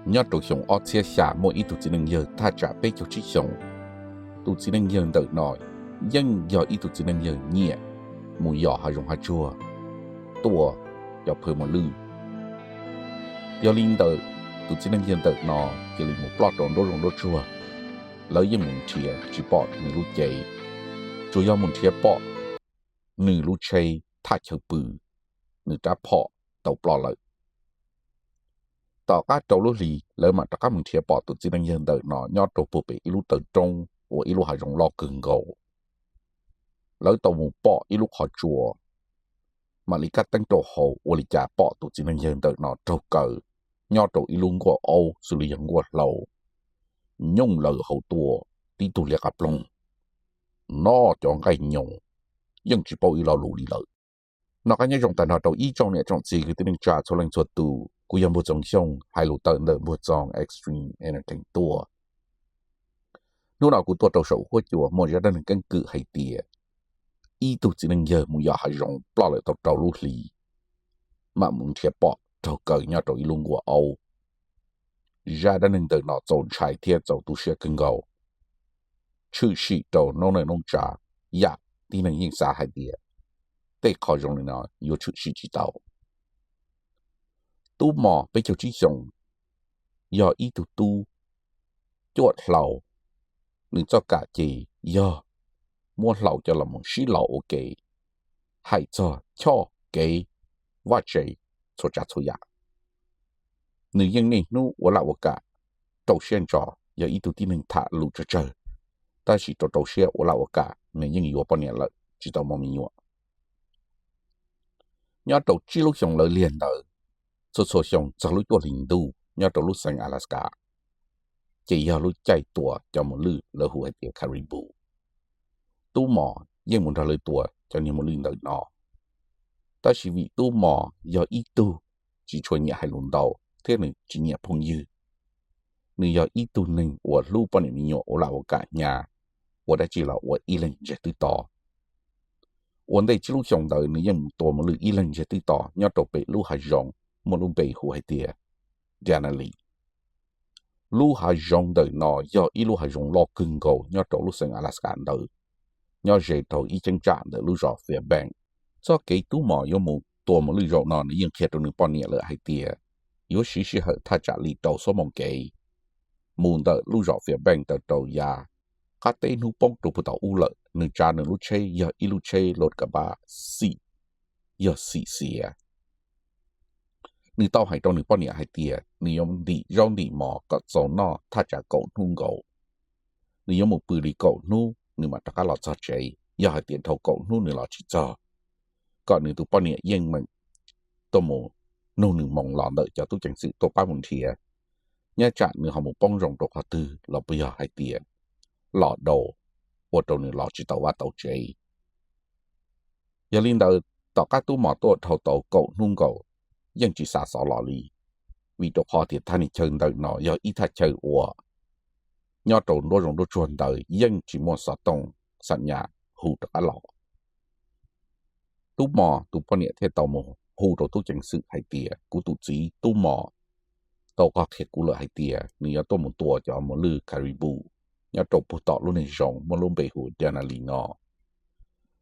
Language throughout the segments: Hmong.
Nyob rau xyoo ob txhiab xya muaj ib tug txiv neej yawg thaj tsam peb caug tsib xyoos. Tus txiv neej yawg ntawm no yeej yog ib tug txiv neej yawg nyiam mus yos hav zoov hav tsuag, tua cov phawj muas lwj. Yog li ntawd, tus txiv neej yawg ntawm no cia li mus ploj rau nruab zoov nruab tsuag. Lawv yeej mus nrhiav tsis pom nws lub cev, tsuas yog mus nrhiav pom nws lub tsheb thaj chaw pw, nws rab phom tau ploj lawm. Tom qab rau lub hlis lawv mam rov qab mus nrhiav pom tus txiv neej yawg ntawm no nyob rau puag pem ib lub taw roob uas ib lub hav zoov loj kawg nkaus. Lawv tau mus pom ib lub qhov tsua, mam li kab teeb rau hauv ua li cas pom tus txiv neej yawg ntawm no raug kaw nyob rau ib lub nkuaj aub xws li yog nkuaj hlau, nyooj laws hauv tuaj tib tug liab qab ploog, noj cov nqaij nyoos, yeej tsis paub ib lo lus li lawm. Noj qab nyob zoo tag nrho rau ib tsoom niam tsoom txiv kwv tij neej tsa txhua leej txhua tus, kuv yog Npuag Txoov Xyooj hais lus tawm ntawm Npuag Txoov Extreme Entertain tuaj. Hnub no kuv tuaj rau saum huab cua muaj zaj dab neeg keeb kwm hais tias ib tug txiv neej yawg mus yos hav zoov ploj lawm tau rau lub hlis, mam mus nrhiav pom raug kaw nyob rau ib lub nkuaj aub. Zaj dab neeg ntawm no txaus ntshai thiab txaus tu siab kawg nkaus, tshwm sim rau noob neej noob tsa, yam tib neeg yeej xav hais tias tej qho zoo li no yuav tshwm sim tsis tau. Tub Mos peb caug tsib xyoos, yog ib tug tub cuaj hlau, nws txoj kam ces yog muab hlau coj los mus sib los ua ke, hais txog choj kev vaj tse txhua tsav txhua yam. Nws yeej niaj hnub ua laj ua kam, rau siab ntso, yog ib tug tib neeg tham lus tsawg tsawg, tab sis rau rau siab ua laj ua kam nws yeej yuav poj niam lawm tsis tau muaj me nyuam. Nyob rau tsib lub xyoo lawv liag ntawd, txhua txhua xyoo txog lub cuaj hlis ntuj nyob rau lub xeev Alaska, ces yog lub caij tua cov muas lwj lawv hu hais tias caribou. Tub Mos yeej mus nrog lawv tua cov niag muas lwj ntawm no, tab sis vim Tub Mos yog ib tug tsis tshua nyiam hais lus ntau thiab nws tsis nyiam phooj ywg. Nws yog ib tug neeg uas hlub poj niam me nyuam ua laj ua kam hnyav, ua dab tsi los ua ib leeg ntsiag twb to. Ua ntej tsib lub xyoo ntawd nws yeej mus tua muas lwj ib leeg ntsiag twb to nyob rau pem lub hav zoov muaj lub npe hu hais tias Denali. Lub hav zoov ntawm no yog ib lub hav zoov loj kawg nkaus nyob rau lub xeev Alaska ntawd, nyob ze rau ib cheeb tsam ntawm lub zos Fairbanks. Txoj kev Tub Mos yuav mus tua muas lwj zaum no nws yeej qhia rau nws poj niam lawm hais tias yuav siv sij hawm thaj tsam li rau xuab moos kev mus ntawm lub zos Fairbanks tawm rau yav qab teb hnub poob rau puag tom ub lawm. Nws tsav nws lub tsheb yog ib lub tsheb load kabab xim, yog xim xiav. Nws tau hais rau nws poj niam hais tias nws yuav ntim zaub ntim mov kom txaus noj thaj tsam kaum hnub nkaus. Nws yuav mus pw li kaum hnub nws mam rov qab los txog tsev, yog hais tias dhau kaum hnub nws los tsis txog, kom nws tus poj niam yeej meem tuaj mus nug nws moo los ntawm cov tub ceev xwm tuaj pab mus nrhiav, nyob tsam nws ho mus poob zoo rau qhov twg los puas yog hais tias los daus ua rau nws los tsis tau vaj tau tsev. Yog li ntawd, tom qab Tub Mos tuaj dhau tau kaum hnub nkaus yeej tsis xav xov los li, vim rau qhov tias thaj niag chaw ntawm no yog ib thaj chaw uas nyob rau nruab zoov nruab tsuag ntawd yeej tsis muaj xov tooj xam nyas hu rov qab los. Tub Mos tus poj niam thiaj tau mus hu rau tub ceev xwm hais tias kuv tus txiv Tub Mos tau qhia kuv lawm hais tias nws yuav tuaj mus tua cov muas lwj caribou nyob rau puag tom lub niag zoov muaj lub npe hu Denali no.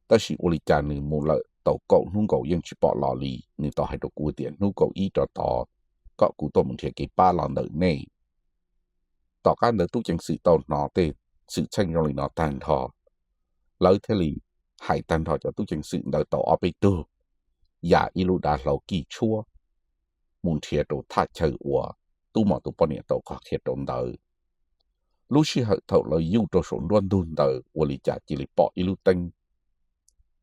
Tab sis ua li cas nws mus lawm tau kaum hnub nkaus yeej tsis pom los li. Nws tau hais rau kuv tias hnub kaum ib rov tod kom kuv tuaj mus nrhiav kev pab los ntawm nej. Tom qab ntawd tub ceev xwm tau hnov tej xwm txheej zoo li no tag nrho, lawv thiaj li hais tag nrho cov tub ceev xwm ntawd tau ob peb tug ya ib lub dav hlau kij tshuab mus nrhiav rau thaj chaw uas Tub Mos tus poj niam tau qhia rau ntawd. Lub sij hawm thaum lawv yuj rau saum nruab ntug ntawd ua li cas cia li pom ib lub teeb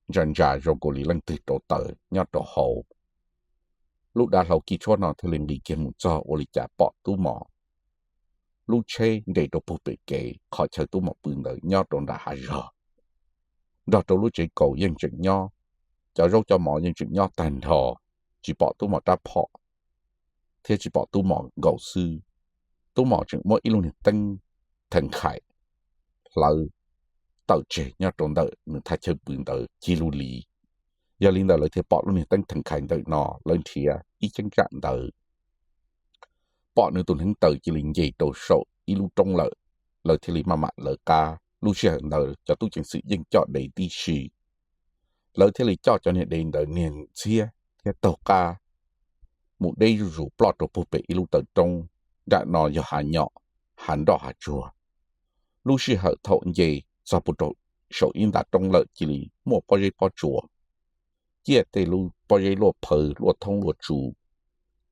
ntsa ntsa zoo nkaus li leej twg rauv taws nyob rau hauv. Lub dav hlau kij tshuab no thiaj li nqis kiag mus txog ua li cas pom Tub Mos lub tsheb nres rau puag pem kev qhov chaw Tub Mos pw ntawd nyob rau nram hav zog, nrog rau lub tsev kaus yeej tseem nyob, cov zaub cov mov yeej tseem nyob tag nrho, tsis pom Tub Mos rab phom thiab tsis pom Tub Mos nkaus xwb. Tub Mos tseem muab ib lub niag teeb theem khais hlawv tawm tseg nyob rau ntawm nws thaj chaw pw ntawd cig lug li. Yog li ntawd lawv thiaj pom lub niag teeb theem khais ntawm no, lawv nrhiav ib cheeb tsam ntawd pom nws tus hneev taw cia li nce rau saum ib lub roob lawm, lawv thiaj li maj mam lawv qab. Lub sij hawm ntawd cov tub ceev xwm yeej coj dev tib si, lawv thiaj li coj cov niag dev ntawd niag ntxhiab thiab taug qab mus deb zuj zus ploj rau puag pem ib lub taw roob. Nram no yog hav nyom, hav nroj hav tsuag. Lub sij hawm thaum nce txog puag rau saum ib nta roob lawm cia li muaj pob zeb pob tsuas, ciaj tej lub pob zeb luaj phawv luaj thoob luaj tsu,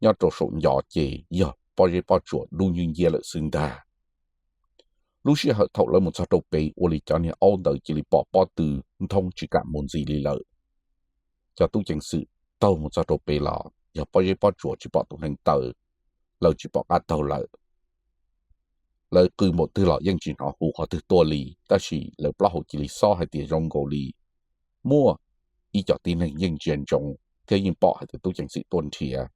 nyob rau saum ncov ces yog pob zeb pob tsuas dub nciab nciab lawm xwb ntag. Lub sij hawm thaum lawv mus txog rau pem ua li cov niag aub ntawd cia li pom pob tw nthoob tsis kam mus ntxiv li lawm. Cov tub ceev xwm taug mus txog rau pem los yog pob zeb pob tsuas tsis pom tus hneev taw, lawv tsis pom qab taug lawm. Lawv qw npaum twg los yeej tsis hnov hu qhov twg tuaj li, tab sis lawv plaub hau cia li xob hais tias zoo nkaus li muaj ib co tib neeg yeej ntsia ntsoov thiab yeej pom hais tias tub ceev xwm tuaj nrhiav.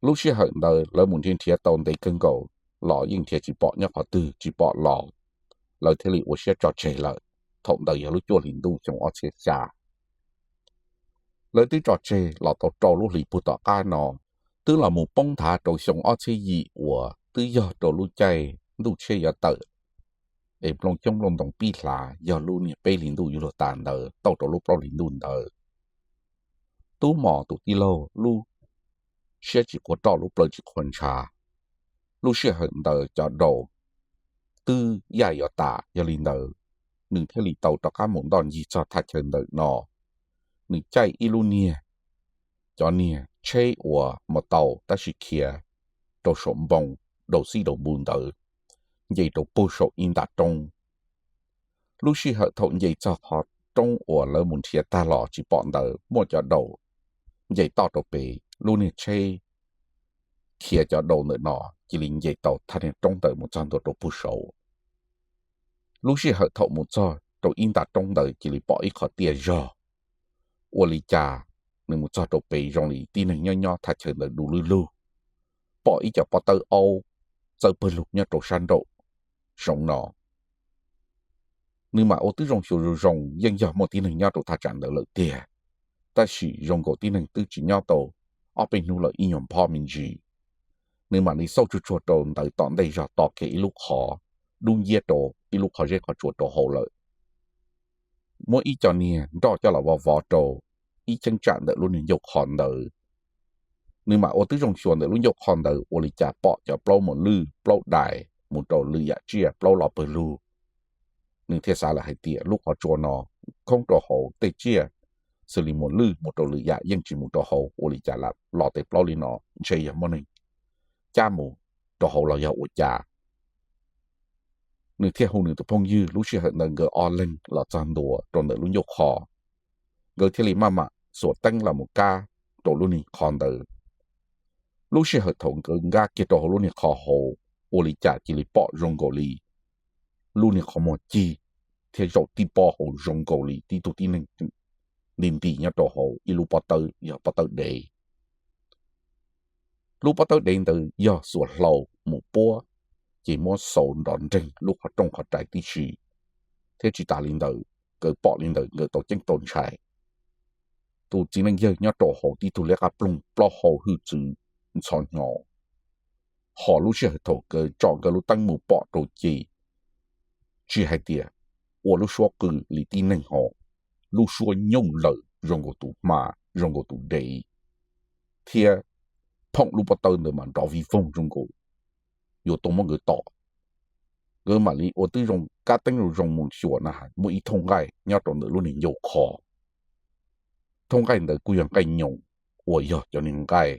Lub sij hawm ntawd lawv mus nrhiav nrhiav tau ntev kawg nkaus los yeej nrhiav tsis pom nyob qhov twg tsis pom los, lawv thiaj li ua siab tso tseg lawm. Thaum ntawd yog lub cuaj hlis ntuj xyoo ob txhiab xya. Lawv twb tso tseg los tau rau lub hlis puag tom qab no, twb los mus poob nthav rau xyoo ob txhiab yim uas twb yog rau lub caij ntuj tshiab yuav tawm, es nplooj xyoob nplooj ntoo pib hlav, yog lub niag peb hlis ntuj yuav luag tas ntawd tau rau lub plaub hlis ntuj ntawd. Tub Mos tus tij laug lub siab tsis quav roj lub plawv tsis qhuav ntshav. Lub sij hawm ntawd cov daus twb yaj yuav tas, yog li ntawd nws thiaj li tau rov qab mus ntoj ncig txog thaj chaw ntawm no. Nws caij ib lub niag, cov niag tsheb uas mus tau tab sis khiav rau saum npoo, daus xib daus npu ntawd, nce rau puag saum ib nta roob. Lub sij hawm thaum nce txog qhov roob uas lawv mus nrhiav tag los tsis pom ntawd, muaj cov daus nce toj rau pem, lub niag tsheb khiav cov daus ntawm no cia li nce tau thaj niag roob ntawd mus txog ntua rau puag saud. Lub sij hawm thaum mus txog rau ib nta roob ntawd cia li pom ib qho tiaj zog, ua li cas nws mus txog rau pem zoo li tib neeg nyob nyob thaj chaw ntawd du lug lug, pom ib co pob tawb aub txawb pawg lug nyob rau sab nraum zoov no. Nws mam ua tib zoo xyuas zoo zoo yeej yog muaj tib neeg nyob rau thaj tsam ntawd lawm tiag, tab sis zoo nkaus tib neeg twb tsis nyob tau ob peb hnub lawm ib nyuag nphob me ntsis. Nws mam li xauj tsuag tsuag rau ntawd tom ntej zog tos kiag ib lub qhov dub nciab rau ib lub qhov zeb qhov tsua rau hauv lawm. Muab ib co niag nroj coj los vov vov rau ib cheeb tsam ntawm lub niag ncauj qhov ntawd. Nws mam ua tib zoo xyuas ntawm lub ncauj qhov ntawd ua li cas pom cov plaub muas lwj plaub dais mus rau lwm yam tsiaj plaub los pawg lug. Nws thiaj xav lawm hais tias lub qhov tsua no khoob rau hauv tej tsiaj xws li muas lwj mus rau lwm yam yeej tsis mus rau hauv, ua li cas los tej plaub li no, ntshe yog muaj neeg cab mus rau hauv los yog ua cas. Nws thiaj hu nws tus phooj ywg, lub sij hawm ntawd nkawd ob leeg los txog ntua rau ntawm lub ncauj qhov, nkawd thiaj li maj mam xuas teeb los mus kab rau lub niag qhov ntawd. Lub sij hawm thaum nkawd nkab kiag rau hauv lub niag qhov hauv, ua li cas cia li pom zoo nkaus li lub niag qhov muag cig thiab zaum tib pob hauv zoo nkaus li tib tug tib neeg nti nti nyob rau hauv ib lub pob tawb, yog pob tawb dev. Lub pob tawb dev ntawd yog xuas hlau mus puab, ces muab xaus nrov nreeg lub qhov rooj qhov rais tib si, thiab tsis tas li ntawd, nkawd pom li ntawd nkawd tau ceeb tau ntshai. Tus txiv neej yawg nyob rau hauv tib tug liab qab ploog plaub hau hwj txwv ntxhov hnyo, ho lub sij hawm thaum nkawd tsom nkawd lub teeb mus pom rau ces tsis hais tias ua lub suab qw li tib neeg ho, lub suab nyooj lawm zoo nkaus tus hma, zoo nkaus tus dev, thiab phoom lub pob tawb ntawd mas nrov vij voog zoo nkaus yuav tuaj muab nkawd tom. Nkawd mam li ua tib zoo kab teeb zoo zoo mus xyuas na, muaj ib thooj nqaij nyob rau ntawm lub niag ncauj qhov. Thooj nqaij ntawd kuj yog nqaij nyoos, uas yog cov niag nqaij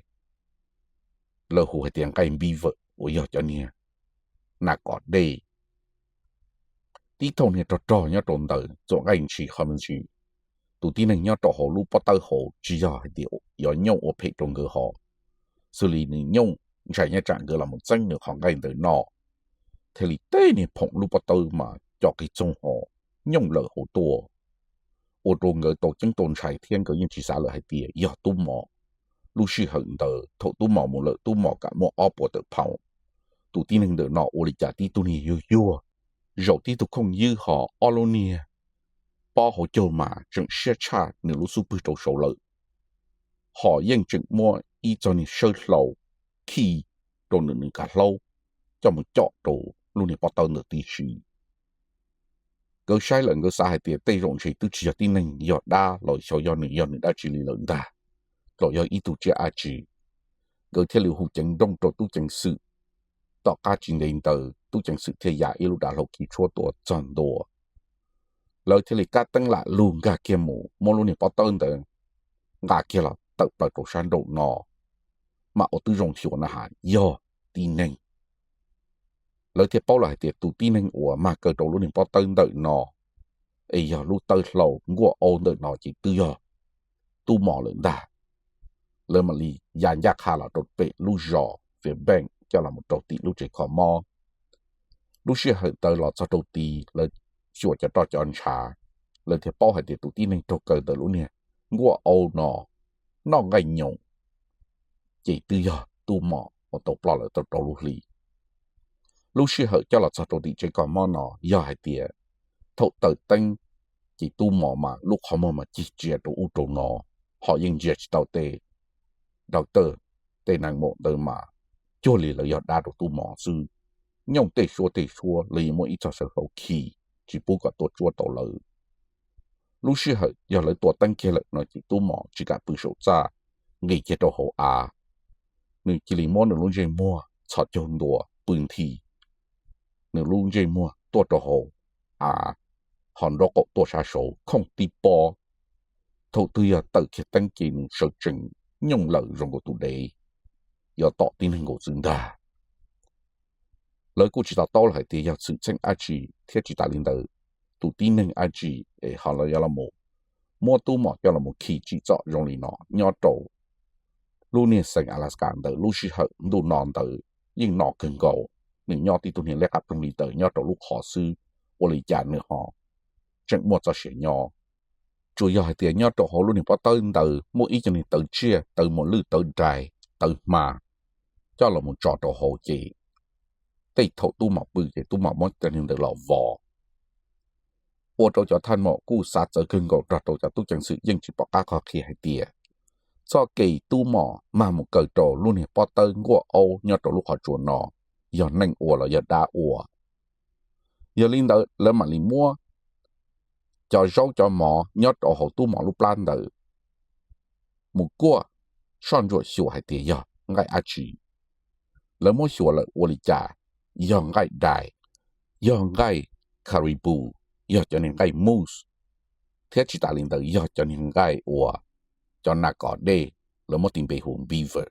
lawv hu hais tias nqaij npib vawm, uas yog cov niag nas kos dej. Tib thooj niag rog rog nyob rau ntawd, txuas nqaij ntshis qhov me ntsis. Tus tib neeg nyob rau hauv lub pob tawb hauv tsis yog hais tias yuav nyooj ua phem rau nkawd hos, xws li nws nyooj ntshai nyob tsam nkawd los mus txeeb nws qhov nqaij ntawd no, thiaj li tej niag phoom lub pob tawb mas co qig txoog hos nyooj lawm hauv tuaj, ua rau nkawd tau ceeb tau ntshai thiab nkawd yeej tsis xav lawm hais tias yog tub mos. Lub sij hawm ntawd thaum tub mos mus lawm tub mos kam muaj ob puas tawm phaum. Tus tib neeg ntawm no ua li cas tib tug niag yuag yuag, zaum tib tug khooj ywb ho ob lub niag pob hauv caug mas tseem siab tshaj nws lub xub pwg rau saud lawm, ho yeej tseem muab ib txog niag sawb hlau khi rau nws, nws kav hlaub coj mus com rau lub niag pob tawb ntawd tib si. Nkawd saib lawm nkawd xav hais tias tej zaum ntshe twb tsis yog tib neeg, yog dab los xyov yog nws, yog nws dab tsi li lawm ntag, los yog ib tug tsiaj dab tsi. Nkawd thiaj li hu ceev nrooj rau tub ceev xwm. Tom qab tsis ntev ntawd tub ceev xwm thiaj ya ib lub dav hlau khi tshuab tua txog ntua. Lawv thiaj li kab teeb lam lug nkag kiag mus muab lub niag pob tawb ntawd nqa kiag los tawm plaws rau sab nraum no, mam ua tib zoo xyuas na has yog tib neeg. Lawv thiaj paub lawm hais tias tus tib neeg uas mag kaw rau lub niag pob tawb ntawm no es yog lub tawb hlau nkuaj aub ntawm no ces twb yog tub mos lawm ntag. Lawv mam li ya ncaj qha los rau pem lub zos Fairbanks coj los mus rau tim lub tsev kho mob. Lub sij hawm ntawd los txog rau tid lawv xyuas cov roj cov ntshav, lawv thiaj paub hais tias tus tib neeg raug kaw ntawm lub niag nkuaj aub no noj nqaij nyoos ces twb yog tub mos uas tau ploj lawm tau rau lub hli. Lub sij hawm coj los txog rau tim tsev kho mob no yog hais tias thaum taws teeb ces tub mos mas lub qhov muag mas cig tsiav rau ub rau no, ho yeej ntsia tsis tau tej doctor, tej nees maum ntawd mas cuag li lawv yog dab rau tub mos xwb. Nyooj tej suab tej suab lawv yeej muaj ib txoj saw hlau khi tsis pub kom tuaj tsuab tau lawv. Lub sij hawm yog lawv tua teeb kiag lawm no ces tub mos tsis kam pw saum txaj, nqis kiag rau hauv av. Nws cia li muab nws lub ntsej muag txhos caug ntua pw nthi, nws lub ntsej muag tuaj rau hauv av, ho nraub qaum tuaj sab saud khooj tib pob. Thaum twg yog tawm kiag teeb ces nws sawv tsees nyooj lawm zoo nkaus tus dev yuav tom tib neeg nkaus xwb ntag. Lawv kuj tsis to taub lawm hais tias yog xwm txheej dab tsi thiab tsis tas li ntawd tus tib neeg dab tsi es ho los yuav los muab tub mos coj los khi tsim txom zoo li no nyob rau lub niag xeev Alaska ntawd. Lub sij hawm ntuj no ntawd yeej no kawg nkaus, nws nyob tib tug niag liab qab ploog li ntawd nyob rau lub qhov xwb, ua li cas nws ho tseem muaj txoj sia nyob? Tsuas yog hais tias nyob rau hauv lub niag pob tawb ntawd muaj ib co niag tawv tsiaj, tawv muas lwj, tawv dais, tawv hma coj los mus tso rau hauv ces tej thaum tub mos pw ces tub mos muab cov niag ntawd los vov. Ua rau cov thaj maum kuj xav txawv kawg nkaus, nrog rau cov tub ceev xwm yeej tsis pom qab qhov qhia hais tias txoj kev tub mos mag mus kaw rau lub niag pob tawb nkuaj aub nyob rau lub qhov tsua no yog neeg ua los yog dab ua. Yog li ntawd lawv mam li muab cov zaub cov mov nyob rau hauv tub mos lub plab ntawd mus kuaj soj ntsuam xyuas hais tias yog nqaij dab tsi. Lawv muab xyuas lawm ua li cas yog nqaij dais, yog nqaij caribou, yog cov niag nqaij moose, thiab tsis tas li ntawd yog cov niag nqaij uas cov nas kos dej lawv muab tis npe hu beaver.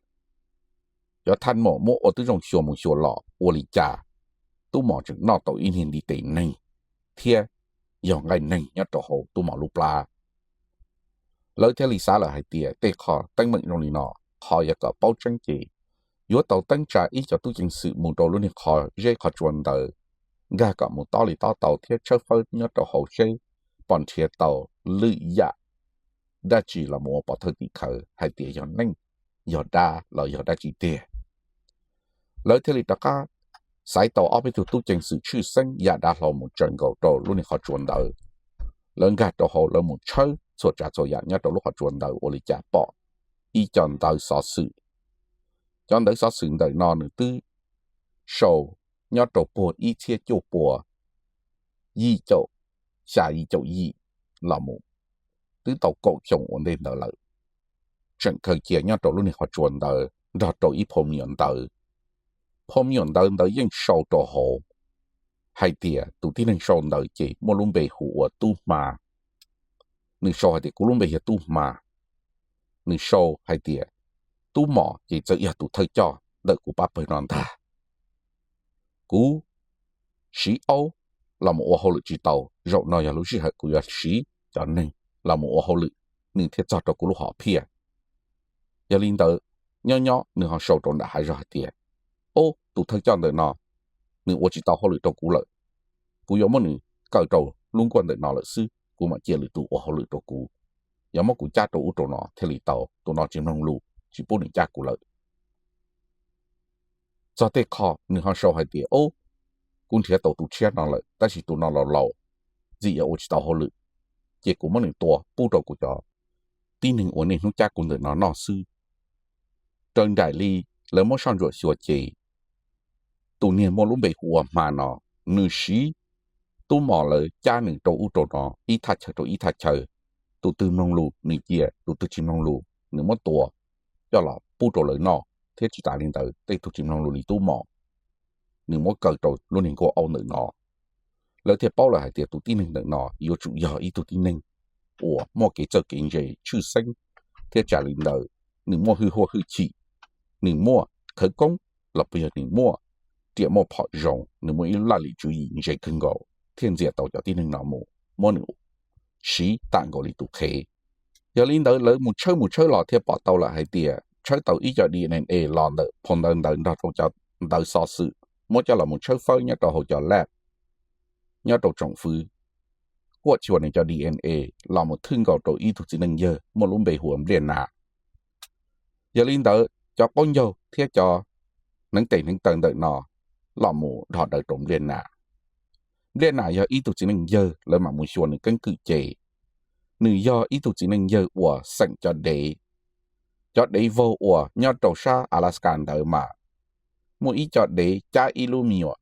Cov thaj maum muab ua tib zoo xyuas mus xyuas los ua li cas tub mos tseem noj tau ib niag ntiv tes neeg thiab yog nqaij neeg nyob rau hauv tub mos lub plab. Lawv thiaj li xav lawm hais tias tej qho teeb meem zoo li no, qhov yuav kom paub tseeb ces yuav tau teeb tsa ib co tub ceev xwm mus rau lub niag qhov zeb qhov tsua ntawd, nkag kom mus tob li tob tau thiab tshawb fawb nyob rau hauv seb pom nrhiav tau lwm yam dab tsi los mus ua pov thawj tim khawv hais tias yog neeg, yog dab los yog dab tsi tiag. Lawv thiaj li rov qab xaiv tau ob peb tug tub ceev xwm tshwj xeeb ya dav hlau mus tsaws nkaus rau lub niag qhov tsua ntawd. Lawv nkag rau hauv, lawv mus tshawb txhua tsav txhua yam nyob rau lub qhov tsua ntawd ua li cas pom ib co ntawv xov xwm. Cov ntawv xov xwm ntawm no nws twb sau nyob rau puag ib txhiab cuaj pua yim caum xya yim caum yim los mus twb tau kaum xyoo ua ntej ntawd lawm. Tseem khaws cia nyob rau lub niag qhov tsua ntawd nrog rau ib phau me nyuam ntawv. Phau me nyuam ntawv ntawd yeej sau rau hauv hais tias tus tib neeg sau ntawd ces muaj lub npe hu ua Tub Hma. Nws sau hais tias kuv lub npe yog Tub Hma. Nws sau hais tias Tub Mom ces txawm yog tus thawj coj ntawm kuv pab pawg no ntag. Kuv siv aub los mus ua hauj lwm tsis tau, zaum no yog lub sij hawm kuv yuav siv cov neeg los mus ua hauj lwm, nws thiaj txog rau kuv lub hom phiaj. Yog li ntawd, nyob nyob nws ho sau rau nram hav zoov hais tias, Ob, tus thawj coj ntawm no nws ua tsis tau hauj lwm rau kuv lawm, kuv yuav muab nws kaw rau lub nkuaj ntawm no lawm xwb, kuv mam cia lwm tus ua hauj lwm rau kuv. Yog muab kuv cab rau ub rau no thiaj li tau, tus no tsis mloog lus, tsis pub nws cab kuv lawm. Txog tej qho nws ho sau hais tias, Ob, kuv nrhiav tau tus tshiab no lawm, tab sis tus no los laus, ntxim yog ua tsis tau hauj lwm, ces kuv muab nws tua pub rau kuv cov tib neeg uas niaj hnub cab kuv ntawm no noj xwb. Raws nraim li lawv muab soj ntsuam xyuas ces tus niag muaj lub npe hu ua Hma no, nws siv tub mos lawv cab nws rau ub rau no, ib thaj chaw rau ib thaj chaw. Tus twg mloog lus nws cia, tus twg tsis mloog lus nws muab tua coj los pub rau lawv noj, thiab tsis tas li ntawd tej tug tsis mloog lus li tub mos nws muab kaw rau lub niag nkuaj aub ntawm no. Lawv thiaj paub lawm hais tias tus tib neeg ntawm no yuav tsum yog ib tug tib neeg uas muaj kev txawj kev ntse tshwj xeeb, thiab tsis tas li ntawd nws muaj hwj huaj hwj chim, nws muaj khawv koob, los puas yog nws muaj riam muaj phom zoo, nws muaj ib laj lim tswv yim ntse kawg nkaus thiaj ntxias tau cov tib neeg no mus muab nws siv tam nkaus li tus qhev. Yog li ntawd lawv mus tshawb mus tshawb los thiaj pom tau lawm hais tias tshawb tau ib co D N A los ntawm phau ntawv ntawd nrog rau cov ntawv xov xwm muab coj los mus tshawb fawb nyob rau hauv cov lab nyob rau tsoom fwv, kuaj chua nws cov D N A los mus thwj nkaus rau ib tug txiv neej yawg muaj lub npe hu ua Npliaj Nas. Yog li ntawd cov qaub ncaug thiab cov hneev tes hneev taw ntawm no los mus dhos daws rau Npliaj Nas. Npliaj Nas yog ib tug txiv neej yawg, lawv mam mus xyuas nws keeb kwm ces nws yog ib tug txiv neej yawg uas xeem cov dev. Cov dev vaug uas nyob rau sab Alaska ntawd mas muaj ib co dev cab ib lub me nyuam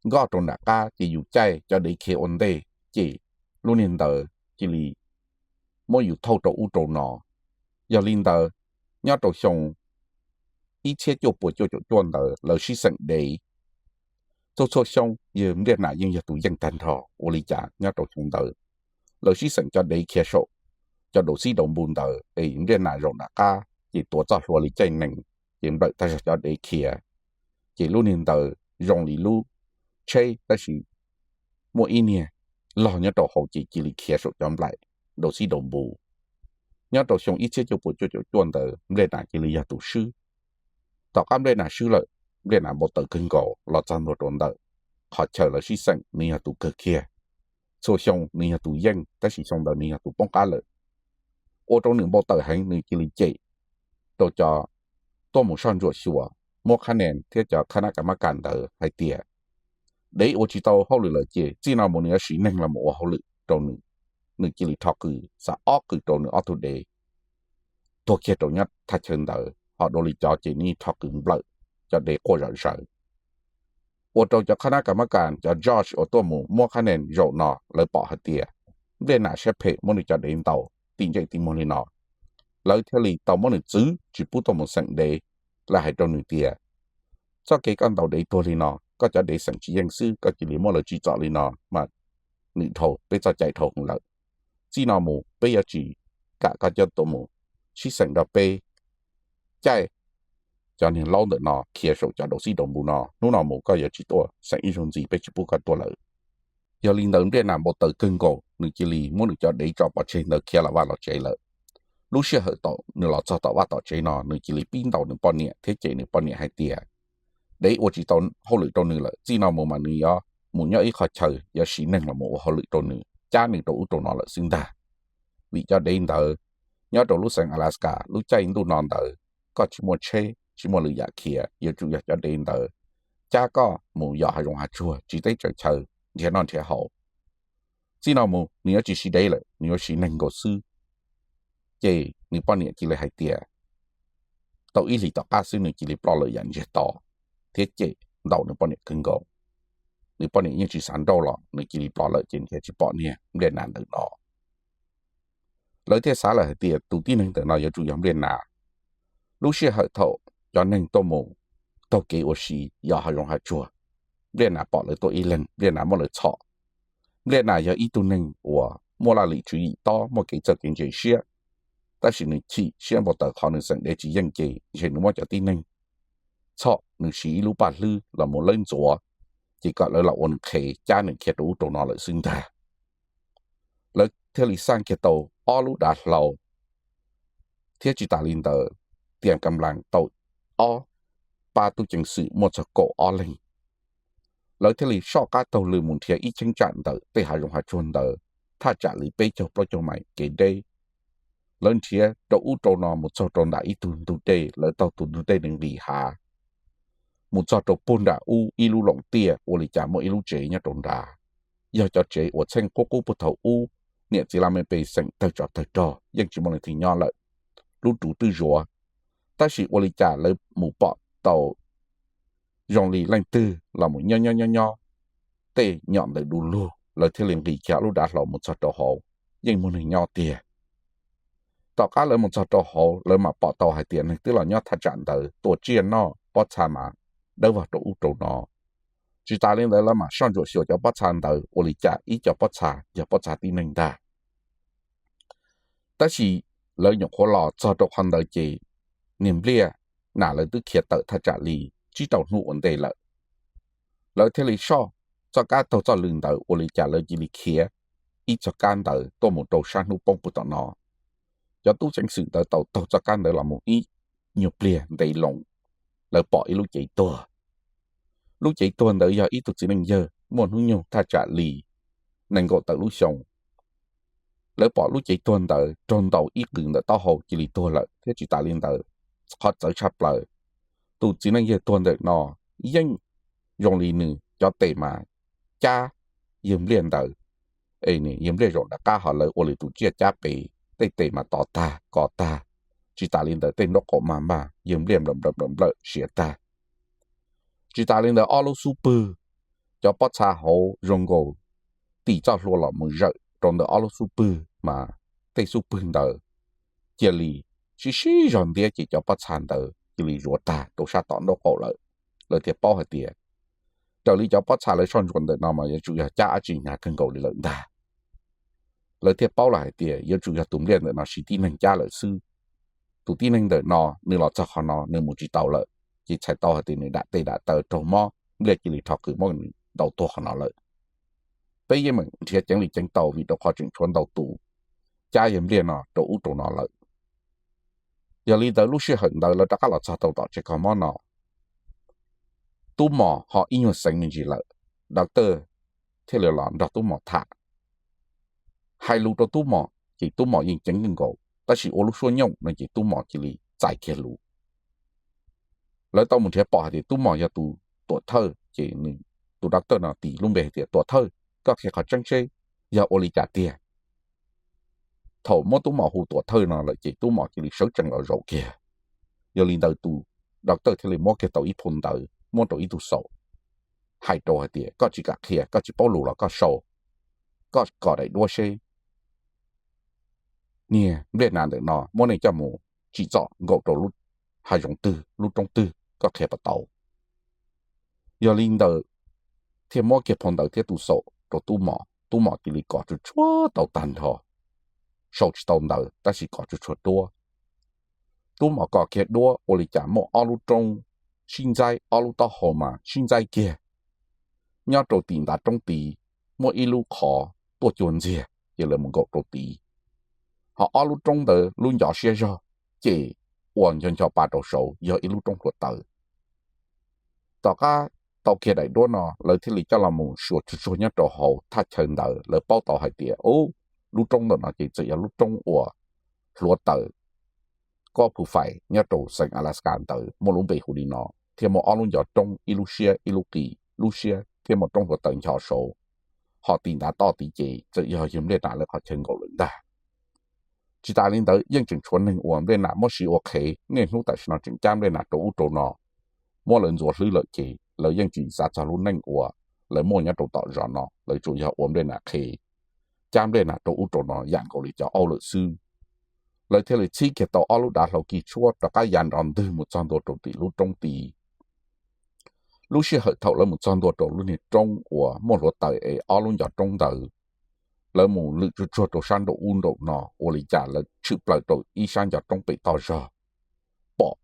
nkoj rau nram qab ces yus caij cov dev khiav ua ntej, ces lub niag ntawd cia li muab yus thauj rau ub rau no. Yog li ntawd, nyob rau xyoo ib txhiab cuaj puas cuaj caum cuaj ntawd lawv sib xeem dev. Txhua txhua xyoo yawg Npliaj Nas yeej yog tus yeej tag nrho, ua li cas nyob rau xyoo ntawd lawv sib xeem cov dev khiav saum cov daus xib daus npu ntawd es Npliaj Nas zaum nram qab ces tuav txoj hlua li caij nees ces nplawm tag zog cov dev khiav. Ces lub niag ntawd zoo li lub tsheb tab sis muaj ib niag log nyob rau hauv ces cia li khiav saum cov nplaim daus xib daus npu. Nyob rau xyoo ib txhiab cuaj puas cuaj caum cuaj ntawd Npliaj Nas cia li yog tus swb. Tom qab Npliaj Nas swb lawm, Npliaj Nas npau taws kawg nkaus los txog ntua rau ntawm qhov chaw lawv sib xeem nws yog tus kawg kiag. Txhua xyoo nws yog tus yeej tab sis xyoo ntawd nws yog tus poob qab lawm. Ua rau nws npau taws heev, nws cia li cem rau cov tuaj mus soj ntsuam xyuas, muab khab nees thiab cov khab nab kav mab kas ntawd hais tias dev ua tsis tau hauj lwm lawm ces txij no mus nws yuav siv neeg los mus ua hauj lwm rau nws. Nws cia li rho qws, xa ob qws rau nws ob tug dev tuag kiag rau nyob thaj chaw ntawd, ho dua li cov ces nws rho qws nplawm cov dev quaj zom zaws. Ua rau cov khab nab kav mab kas, cov judge uas tuaj mus muab khab nees zaum no lawv pom hais tias Npliaj Nas siab phem muab nws cov dev ntaus tim ntsej tim muag li no, lawv thiaj li tau muab nws txwv tsis pub tuaj mus xeem dev. Lawv hais rau nws tias, txoj kev koj ntaus dev tuag li no, koj cov dev xeem tsis yeej xwb koj cia li muab lawv tsim txom li no mas nws dhau peb txoj cai dhau heev lawm. Txij no mus peb yuav tsis kam koj coj tuaj mus sib xeem nrog peb, caij cov niag laub ntawm no khiav saum cov daus xib daus npu no, hnub no mus koj yuav tsis tuaj xeem ib zaug ntxiv, peb tsis pub koj tuaj lawm. Yog li ntawd Npliaj Nas npau taws kawg nkaus, nws cia li muab nws cov dev tso pov tseg ntawd khiav los vaj los tsev lawm. Lub sij hawm thaum nws los txog tom vaj tom tsev no nws cia li pib ntaus nws poj niam thiab cem nws poj niam hais tias dev ua tsis tau hauj lwm rau nws lawm, txij no mus mas nws yuav mus nyob ib qhov chaw yuav siv neeg los mus ua hauj lwm rau nws, cab nws rau ub rau no lawm xwb ntag. Vim cov dev ntawd nyob rau lub xeev Alaska lub caij ntuj no ntawd, koj tsis muaj tsheb tsis muaj lwm yam khiav, yuav tsum yog cov dev ntawd cab koj mus yos hav zoov hav tsuag, tsiv teb tsaws chaw, nrhiav noj nrhiav haus. Txij no mus nws yuav tsis siv dev lawm, nws yuav siv neeg nkaus xwb. Ces nws poj niam cia li hais tias tau ib hlis tom qab xwb nws cia li ploj lawm yam ntsiag to thiab cem ntaus nws poj niam kawg nkaus. Nws poj niam yeej tsis xav nrauj los nws cia li ploj lawm ces nrhiav tsis pom niag Npliaj Nas ntawm no. Lawv thiaj xav lawm hais tias tus tib neeg ntawm no yuav tsum yog Npliaj Nas. Lub sij hawm thaum cov neeg tuaj mus taug kev ua si yos hav zoov hav tsuag, Npliaj Nas pom lawv tuaj ib leeg, Npliaj Nas muab lawv txhom. Npliaj Nas yog ib tug neeg uas muaj laj lim tswv yim tob, muaj kev txawj kev ntse siab, tab sis nws chim siab npau taws qhov nws xeem dev tsis yeej ces ntshe nws muab cov tib neeg txhom, nws siv ib lub paj hlwb los mus lawb ntxuav, ces kom lawv los ua nws qhev cab nws khiav rau ub rau no lawm xwb ntag. Lawv thiaj li xaj kiag tau ob lub dav hlau, thiab tsis tas li ntawd, tias kam las tau ob pab tub ceev xwm muaj txog kaum ob leeg. Lawv thiaj li soj qab taug lw mus nrhiav ib cheeb tsam ntawm tej hav zoov hav tsuag ntawd, thaj tsam li peb caug plaub caug mais kev deb. Lawv nrhiav rau ub rau no mus txog rau nram ib tug ntug dej, lawv taug tus ntug dej nqis hav mus txog rau puag nram ub ib lub loos tiaj, ua li cas muaj ib lub tsev nyob rau nrad. Yog cov tsev uas txheej qub qub puag thaum ub, niam txiv laj mej pej xeem tawg tsov tawg rog yeej tsis muaj leej twg nyob lawm. Lub ruv twb zuav, Tab sis ua li cas lawv mus pom tau zoo li leej twg los mus nyob nyob nyob nyob tej nyom ntawm du lug, lawv thiaj li nqis kiag lub dav hlau mus txog rau hauv, yeej muaj neeg nyob tiag. Tom qab lawv mus txog rau hauv, lawv mam pom tau hais tias neeg twb los nyob thaj tsam ntawd tua tsiaj noj, pob txha mas dawb vog rau ub rau no. Tsis tas li ntawd lawv mam soj ntsuam xyuas cov pob txha ntawd, ua li cas ib co pob txha yog pob txha tib neeg ntag. Tab sis lawv nyuam qhuav los txog rau qhov ntawd ces niag Npliaj nas lawv twb khiav tawm thaj tsam li tsib rau hnub ua ntej lawm. Lawv thiaj li soj txoj kab taug txoj lw ntawd, ua li cas lawv cia li khiav ib txoj kab ntawd tuaj mus rau sab hnub poob puag tom no. Cov tub ceev xwm ntawd tau taug txoj kab ntawd los mus ib nyuag pliag ntev loo, lawv pom ib lub cev tuag. Lub cev tuag ntawd yog ib tug txiv neej yawg muaj hnub nyoog thaj tsam li nees nkaum tawm lub xyoo. Lawv pom lub cev tuag ntawd raug ntaus ib qws ntawm taub hau cia li tuag lawm, thiab tsis tas li ntawd, qhov txawv tshaj plaws, tus txiv neej yawg tuag ntawm no yeej zoo li nws cov tes mas cab yawg Npliaj ntawd, es yawg Npliaj zaum nram qab, ho lawv ua li tus tsiaj cab pem, tej tes mas to tag ko tag. Tsis tas li ntawd tej nraub qaum mas mas yawg Npliaj nplawm nplawm nplawm nplawm siav tag. Tsis tas li ntawd ob lub xub pwg, cov pob txha hauv zoo nkaus tim txoj hlua los mus zawm rau ntawm ob lub xub pwg mas tej xub pwg ntawd cia li sib sib zog ntiab ces cov pob txha ntawd cia li zuav tag rau sab tom nraub qaum lawm. Lawv thiaj paub hais tias raws li cov pob txha lawv soj ntsuam ntawm no mas yuav tsum yog cab dab tsi hnyav kawg nkaus li lawm ntag. Lawv thiaj paub lawm hais tias yuav tsum yog tus Npliaj ntawm no siv tib neeg cab lawm xwb. Tus tib neeg ntawm no nws los txog qhov no nws mus tsis tau lawm, ces txhais tau hais tias nws dam tes dam taw raug mob, Npliaj cia li rho qws muab nws ntaus tuag qhov no lawm. Peb yeej meem nrhiav ceev li ceev tau vim rau qhov tseem tshuav ntau tus cab yawg Npliaj no rau ub rau no lawm. Yog li ntawd lub sij hawm ntawd lawv rov qab los txog tau tom tsev kho mob no, Tub Mos ho ib nyuag xeev me ntsis lawm, doctor thiaj li los nrog Tub Mos tham. Hais lus rau Tub Mos ces Tub Mos yeej ceev kawg nkaus, tab sis ua lub suab nyooj no ces Tub Mos cia li txais kiag lus. Lawv tau mus nrhiav pom hais tias Tub Mos yog tus tuam thawj ces nws, tus doctor no tis lub npe hais tias, Tuam thawj, koj qhia qhov tseeb seb yog ua li cas tiag? Thaum muab Tub Mos hu tuam thawj no lawm ces Tub Mos cia li sawv tsees los zaum kiag. Yog li ntawd tus doctor thiaj li muab kiag tau ib phau ntawv muab rau ib tug xaum, hais rau hais tias, Koj tsis kam qhia, koj tsis paub lus los koj sau, koj kom daim duab seb niag Npliaj Nas ntawm no muab nej coj mus tsim txom nkaum rau lub hav zoov twg lub roob twg, koj qhia puas tau? Yog li ntawd thiaj muab kiag phau ntawv thiab tus xaum rau Tub Mos, Tub Mos cia li kos tsuag tsuag tau tag nrho, sau tsis tau ntawv tab sis kos tsuag tsuag duab. Tub Mos kos kiag duab ua li cas muaj ob lub roob sib ntxaib, ob lub taub hau mas sib ntxaib kiag. Nyob rau tim ntav roob tid muaj ib lub qhov tuaj cuag ntxiag ces lawv mus nkaum rau tid. Ho ob lub roob ntawd lub ncov siab zog ces ua ncho ncho pa rau saud yog ib lub roob hluav taws. Tom qab tau kiag daim duab no lawv thiaj li coj los mus xyuas tsuag tsuag nyob rau hauv thaj chaw ntawd, lawv paub tau hais tias, Ub, lub roob ntawm no ces txawm yog lub roob uas hluav taws Kob Phu Fais nyob rau xeev Alaska ntawd muaj lub npe hu li no, thiaj muaj ob lub ncov roob, ib lub siab ib lub qis, lub siab thiaj muaj roob hluav taws ncho saud. Ho tim ntav toj tid ces txawm yog yawg Npliaj Nas lawv qhov chaw nkaum lawm ntag. Tsis tas li ntawd yeej tseem tshuav neeg uas Npliaj Nas muab siv ua qhev, niaj hnub tam sim no tseem cab Npliaj Nas rau ub rau no, muab lawv ntxuav hlwb lawm ces lawv yeej tsis xav txog lub neej uas lawv muaj nyob rau tom zos no, lawv tsuas yog ua Npliaj Nas qhev, cab Npliaj Nas rau ub rau no yam nkaus li cov aub lawm xwb. Lawv thiaj li txhib kiag tau ob lub dav hlau kis tshuab rov qab ya nrov ntwg mus txog ntua rau tim lub roob tid. Lub sij hawm thaum lawv mus txog ntua rau lub niag roob uas muaj hluav taws es ob lub ncov roob ntawd, lawv mus lwm tsuag tsuag rau sab nraum ub nraum no, ua li cas lawv tshwm plaws rau ib sab ncov roob pem toj zog, pom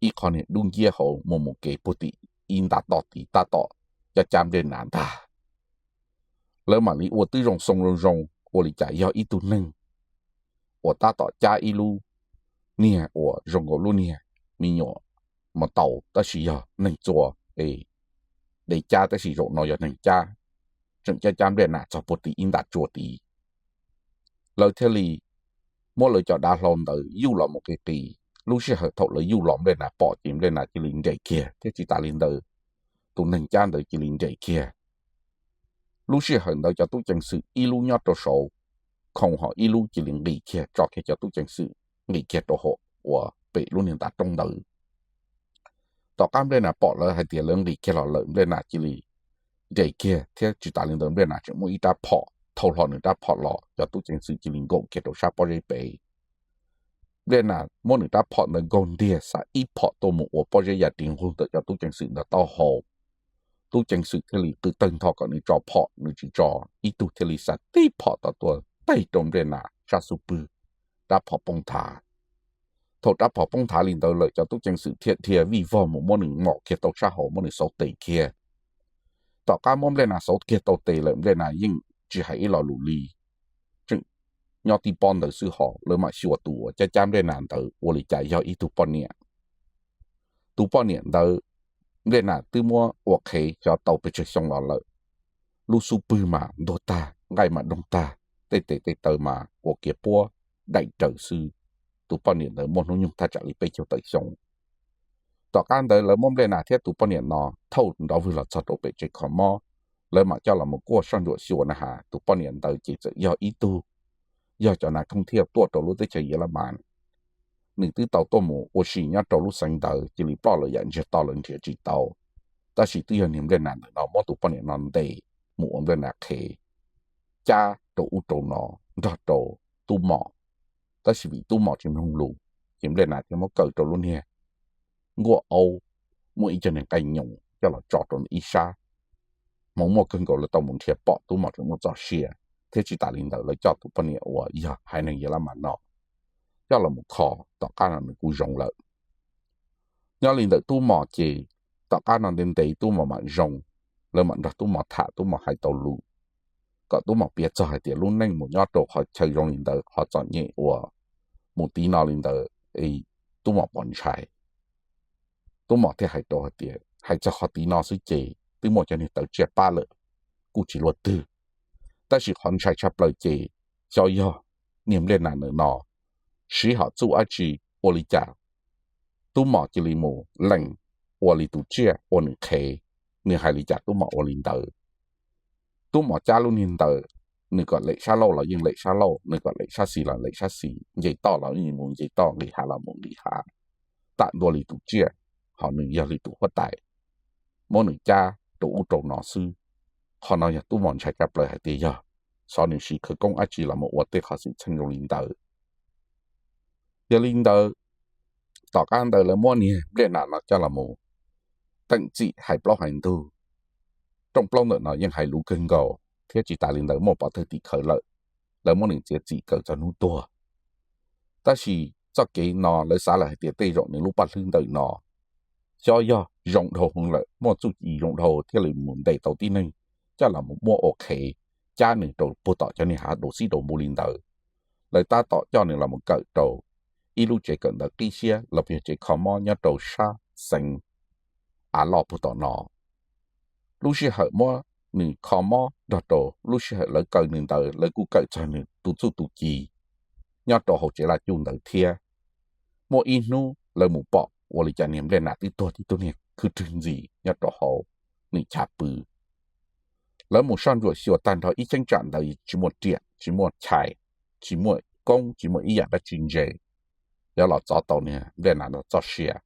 ib qho niag dub nciab hauv mus mus kev puag tim ib ntav toj tid tab tom cab cab Npliaj Nas ntag. Lawv mam li ua tib zoo xoo zoo zoo, ua li cas yog ib tug neeg uas tab tom cab ib lub niag uas zoo nkaus lub niag me nyuam mos taus tab sis yog neeg txua es de cab tab sis zaum no yog neeg cab, tseem cab cab Npliaj Nas txog puag tim ib ntav tsua tid. Lawv thiaj li muab lawv cov dav hlau ntawd yuj los mus qis qis. Lub sij hawm thaum lawv yuj los Npliaj Nas pom ces Npliaj Nas cia li nres kiag thiab tsis tas li ntawd, tus neeg cab ntawd cia li nres kiag. Lub sij hawm ntawd cov tub ceev xwm ib lub nyob rau saud khoo, ho ib lub cia li nqis kiag tso kiag cov tub ceev xwm nqis kiag rau hauv uas pem lub niag ntav roob ntawd. Tom qab Nplej Nas pom lawv hais tias lawv nqis kiag los lawm, Nplej Nas cia li nres kiag thiab tsis tas li ntawd Nplej Nas tseem muaj ib rab phom thau hlo nws rab phom los, cov tub ceev xwm cia li nkaum kiag rau sab pob zeb pem. Nplej Nas muab nws rab phom ntawd nkaug ntiag xa ib phom tuaj mus ua pob zeb ya ris nqug ntawm cov tub ceev xwm ntawd taub hau. Tub ceev xwm thiaj li qw tawg ntho kom nws tso phom, nws tsis tso, ib tug thiaj li xa tib phom tom tuaj taig rau Nplej Nas sab xub pwg, rab phom poob nthav. Thaum rab phom poob nthav li ntawd lawm cov tub ceev xwm thiaj dhia vij vog mus muab nws mom kiag tau sab hauv, muab nws xauv tes kiag. Tom qab muab Nplej Nas xauv kiag tau tes lawm Nplej Nas yeej tsis hais ib lo lus li, tseem nyob tib pob ntawd xwb hos lawv mam xyuas tus uas cab cab Nplej Nas ntawd ua li cas yog ib tug poj niam. Tus poj niam ntawd Nplej Nas twb muab ua qhev xyov tau pes tsawg xyoo los lawm. Lub xub pwg mas ntuag tag, nqaij mas doog tag, tej tes tej taw mas ua kiav puab daim raws xwb. Tus poj niam ntawd muaj hnub nyoog thaj tsam li peb caug tawm xyoo. Tom qab ntawd lawv muab Nplej Nas thiab tus poj niam no thauj nrov vwg los txog rau pem tsev kho mob, lawv mam coj los mus kuaj soj ntsuam xyuas na has tus poj niam ntawd ces txawm yog ib tug, yog cov nas khoob thiaj tuaj rau lub teb chaws Yelamaas. Nws twb tau tuaj mus ua si nyob rau lub xeev ntawd cia li ploj lawm yam ntsiag to lawv nrhiav tsis tau. Tab sis twb yog niag Nplej Nas ntawm no muab tus poj niam no ntes mus ua Nplej Nas qhev, cab rau ub rau no nrog rau Tub Mos. Tab sis vim Tub Mos tsis mloog lus, ces Nplej Nas thiaj muab kaw rau lub niag nkuaj aub, muaj ib co niag nqaij nyoos coj los tso rau ib sab. Hmoov muaj kawg nkaus lawv tau mus nrhiav pom Tub Mos tseem muaj txoj sia, thiab tsis tas li ntawd lawv coj tus poj niam uas yog haiv neeg Yelamaas no coj los mus kho, tom qab no nws kuj zoo lawm. Nyob li ntawm Tub Mos ces tom qab no ntev ntev Tub Mos mam zoo, lawv mam nrog Tub Mos tham, Tub Mos hais tau lus, kom Tub Mos piav txog hais tias lub neej mus nyob rau qhov chaw zoo li ntawd, qhov txom nyem uas mus tiv no li ntawd, Tub Mos pom ntshai. Tub Mos thiaj hais rau hais tias hais txog qhov tiv no xwb ces twb muaj cov niag tawv tsiaj pab lawm, kuj tsis luaj twg. Tab sis qhov ntshai tshaj plaws ces xyov yog niag Nplej Nas ntawm no sib hom txuj dab tsi ua li cas, Tub Mos cia li mus lees ua li tus tsiaj ua nws qhev, nws hais li cas Tub Mos ua li ntawd. Tub Mos cab lub niag ntawd, nws kom lem sab laug los yeej lem sab laug, nws kom lem sab xis los lem sab xis, nce toj los yeej mus nce toj, nqis hav los mus nqis hav, tam ntua li tus tsiaj, hos nws yog li tus huab tais, muab nws cab rau ub rau no xwb. Qhov no yog Tub Mos ntshai tshaj plaws hais tias yog xyov nws siv khawv koob dab tsi los mus ua tej qhov xwm txheej zoo li ntawd. Yog li ntawd, tom qab ntawd lawv muab niag Nplej Nas no coj los mus teem txim hais plaub hais ntug. Rooj plaub ntawm no yeej hais lus kawg nkaus thiab tsis tas li ntawd muaj pov thawj tim khawv lawm, lawv muab nws txiav txim kaw txog hnub tuag. Tab sis txoj kev no lawv xav lawm hais tias tej zaum nws lub paj hlwb ntawm no xyov yog zoo dhau heev lawm, muaj txuj ci zoo dhau thiaj li mus ntes tau tib neeg coj los mus muab ua qhev, cab nws rau puag tom cov niag hav daus xib daus npu li ntawd. Lawv tab tom coj nws los mus kawm rau ib lub tsev kawm ntawv qib siab los puas yog tsev kho mob nyob rau sab xeev Av Loj puag tom no. Lub sij hawm muab nws kho mob nrog rau lub sij hawm lawv kaw nws ntawd lawv kuj kawm txog nws tus txuj tus ci nyob rau hauv tsev laj cuj ntawd thiab. Muaj ib hnub lawv mus pom ua li cas niag Nplej Nas twb tuag tib tug niag khwb rwg ntxiv nyob rau hauv nws chav pw. Lawv mus soj ntsuam xyuas tag nrho ib cheeb tsam ntawd tsis muaj riam tsis muaj chais, tsis muaj koob tsis muaj ib yam dab tsi ntse yuav los txov tau niag Nplej Nas no txoj sia.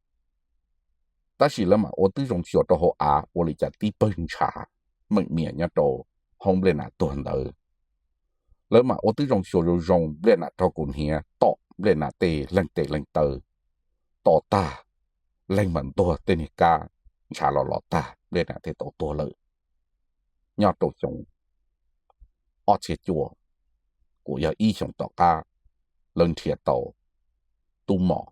Tab sis lawv mam ua tib zoo xyuas rau hauv av ua li cas tib pawg ntshav meem mias nyob rau hauv Nplej Nas tuag ntawd. Lawv mam ua tib zoo xyuas zoo zoo, Nplej Nas rho kaus hniav tom Nplej Nas tej leeg tes leeg taw, to tag, leeg mas ntuag tej niag kab, ntshav los los tag, Nplej Nas thiaj tau tuag lawm. Nyob rau xyoo ob txhiab cuaj, kuj yog ib xyoos tom qab lawv nrhiav tau Tub Mos.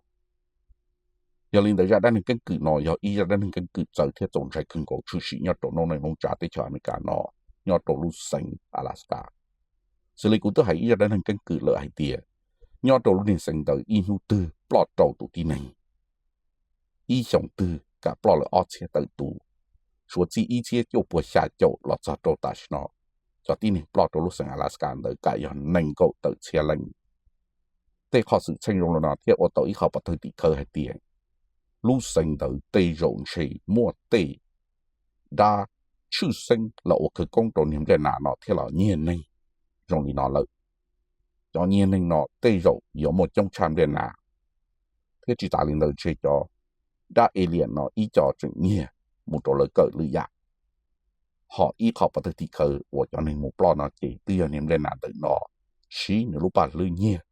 Yog li ntawd zaj dab neeg keeb kwm no yog ib zaj dab neeg keeb kwm txawv thiab txaus ntshai kawg nkaus tshwm sim nyob rau noob neej noob tsav teb chaws Amelikas no, nyob rau lub xeev Alaska. Xws li kuv twb hais ib zaj dab neeg keeb kwm lawm hais tias nyob rau lub niag xeev ntawd ib hnub twg ploj rau tus tib neeg, ib xyoos twg kam ploj lawm ob txhiab tawm tus. Suav txij ib txhiab cuaj puas xya caum los txog rau tam sim no, cov tib neeg ploj rau lub xeev Alaska ntawd kam yog nees nkaum tawm txhiab leej. Tej qhov xwm txheej zoo li no thiaj ua tau ib qho pov thawj tim khawv hais tias lub xeev ntawd tej zaum ntshe muaj tej dab tshwj xeeb los ua khawv koob rau niag Nplej Nas no thiaj los nyiag neeg zoo li no lawm. Cov nyiag neeg no tej zaum yuav muaj coob tshaj Nplej Nas, thiab tsis tas li ntawd ntshe cov dab alien no ib co tseem nyiag mus rau lawv kawm lwm yam. Ho ib qho pov thawj tim khawv uas cov neeg mus ploj no ces twb yog niag nplej nas ntawm no siv nws lub paj hlwb nyiag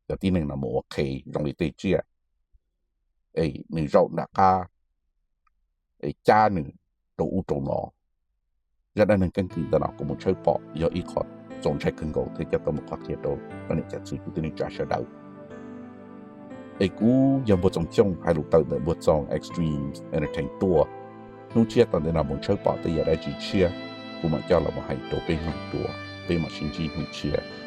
cov tib neeg no mus ua qhev zoo li tej tsiaj es nws zaum nram qab es cab nws rau ub rau no. Zaj dab neeg keeb kwm ntawm no kuv mus tshawb pom yog ib qho txaus ntshai kawg nkaus thiab coj tuaj mus qhia rau cov niam cov txiv kwv tij neej tsa sawv daws. Es kuv yog Npuag Txoos Xyooj hais lus tawm ntawm Npuag Txoos Extreme Entertain tuaj. Hnub tshiab tom ntej no mus tshawb pom tej yam dab tsi tshiab, kuv mam coj los mus hais rau peb mloog dua. Peb mam sib ntsib hnub tshiab.